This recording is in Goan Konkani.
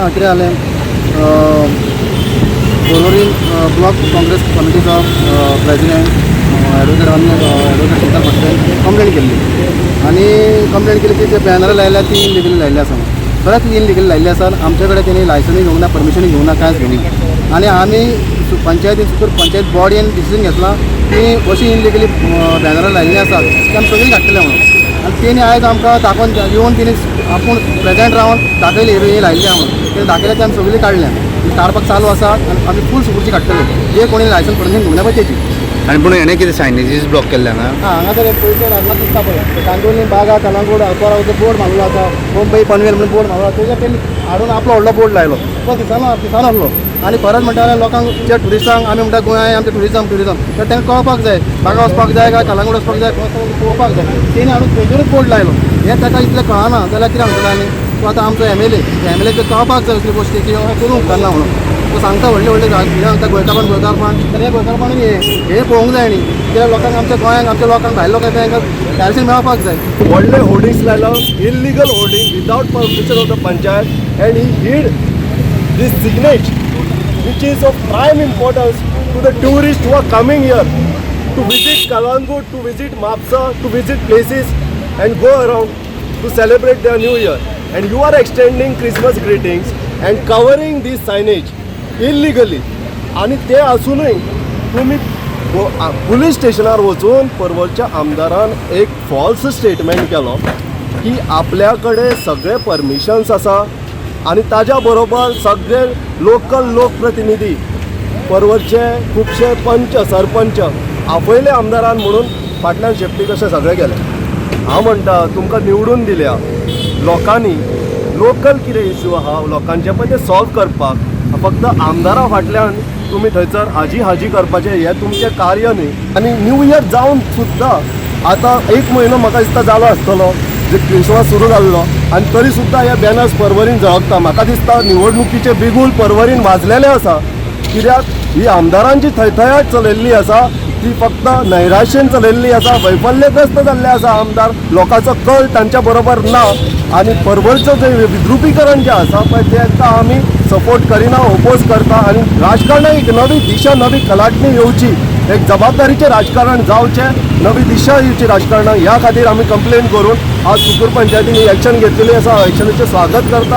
कितें जालें, पर्वरी ब्लॉक काँग्रेस कमिटीचो प्रेसिडेंट एडवोकेट एडवोकेट शीतल भट्टेन कंप्लेन केल्ली आनी कंप्लेन केली की ते बॅनर लायल्या ती इलिगली लायल्ली आसा म्हणून. खरेंच इलिगली लायल्ली आसा. आमचे कडेन तेणी लायसनूय घेवंक ना, परमिशनूय घेवंक ना, कांयच घेवंक ना. आनी आमी पंचायतीन, सुकूर पंचायत बॉडीन डिसिजन घेतला की अशी इलिगली बॅनरां लायिल्लीं आसात ती आमी सगळीं काडटले म्हणून. आनी तेणी आयज आमकां दाखोवन येवन तेणी आपूण प्रेजेंट रावन दाखयली, ही लायिल्ली आहा म्हणून. तेणी दाखयलें, ते आमी सगळीं काडल्या. ती काडपाक चालू आसा आनी आमी फूल सुकूरची काडटले, जे कोणी लायसन परमिशन घेवंक ना पळय तेची. आनी पूण हेणें कितें सायनेजीस ब्लॉक केल्ले हांगा? हां, हांगा तर पयसर हांगा दिसता पळय, कांदोली, बागा, कलांगूट, आरपाराचो बोर्ड मारलेलो आसा. मुंबई पनवेल म्हणून बोर्ड मारलो. तेज्या तेणी हाडून आपलो व्हडलो बोर्ड लायलो. तो दिसना दिसना आसलो. आनी परत म्हणटा जाल्यार लोकांक, जे ट्युरिस्टांक, आमी म्हणटा गोंय आमचें टुरिजम टुरिजम, तर तांकां कळपाक जाय बागा वचपाक जाय काय कलांगूट वचपाक जाय, पळोवपाक जाय. तेणी हाडून थंयसरूच बोर्ड लायलो. हें ताका इतलें कळना जाल्यार कितें म्हणटलें? आनी तो आतां आमचो एमएलए, एमएलए कळपाक जाय असली गोश्टी की करूंक उपकारना म्हणून. तो सांगता व्हडले व्हडले हे सांगता गोंयकारपण गोंयकारपण, तर हें गोंयकारपण हें हें पळोवंक जाय न्ही. कित्याक लोकांक, आमच्या गोंयांक, आमच्या लोकांक, भायल्या लोकांक तांकां डायरेक्शन मेळपाक जाय. व्हडले होर्डिंग्स लायला, illegal hoarding without permission of the panchayat, and he hid this signage which is of prime importance to the tourists who are coming here to visit Calangute, to visit Mapsa, to visit places and go around to celebrate their new year. And you are extending Christmas greetings and covering this signage illegally. आणि ते असूनय तुम्ही पुलीस स्टेशनार वचून पर्वरच्या आमदारान एक फॉल्स स्टेटमेंट केलो की आपल्या कडेन सगळे परमिशन्स आसा आनी ताज्या बरोबर सगळे लोकल लोकप्रतिनिधी, पर्वरचे खुबशे पंच, सरपंच आपयले आमदारान म्हणून फाटल्यान शेपटी कशे सगळे गेले. हांव म्हणटा, तुमकां निवडून दिल्या लोकांनी लोकल कितें इश्यू आहा लोकांचे पळय ते सॉल्व करपाक, फक्त आमदारा फाटल्यान तुमी थंयसर हाजी हाजी करपाचें हें तुमचें कार्य न्ही. आनी न्यू इयर जावन सुद्दां आतां एक म्हयनो म्हाका दिसता जालो आसतलो जे क्रिसमस सुरू जाल्लो, आनी तरी सुद्दां हे बॅनर्स पर्वरीन झळकता. म्हाका दिसता निवडणुकीचे बिगूल पर्वरीन वाजलेले आसा, कित्याक ही आमदारांची थयथयाट चलयल्ली आसा, ती फक्त नैराश्येन चलयल्ली आसा. वैफल्यग्रस्त जाल्ले आसा आमदार. लोकांचो कल तांच्या बरोबर ना आनी पर्वरचो जे विद्रुपीकरण जें आसा पळय, तांकां आमी सपोर्ट करिना, ओपोज करता. आनी राजकारणाक एक नवी दिशा, नवी कलाटणी येवची, एक जबाबदारीचें राजकारण जावचें, नवी दिशा येवची राजकारणाक, ह्या खातीर आमी कंप्लेन करून आज सुकूर पंचायतीन ही एक्शन घेतलेली आसा. एक्शनाचें स्वागत करता.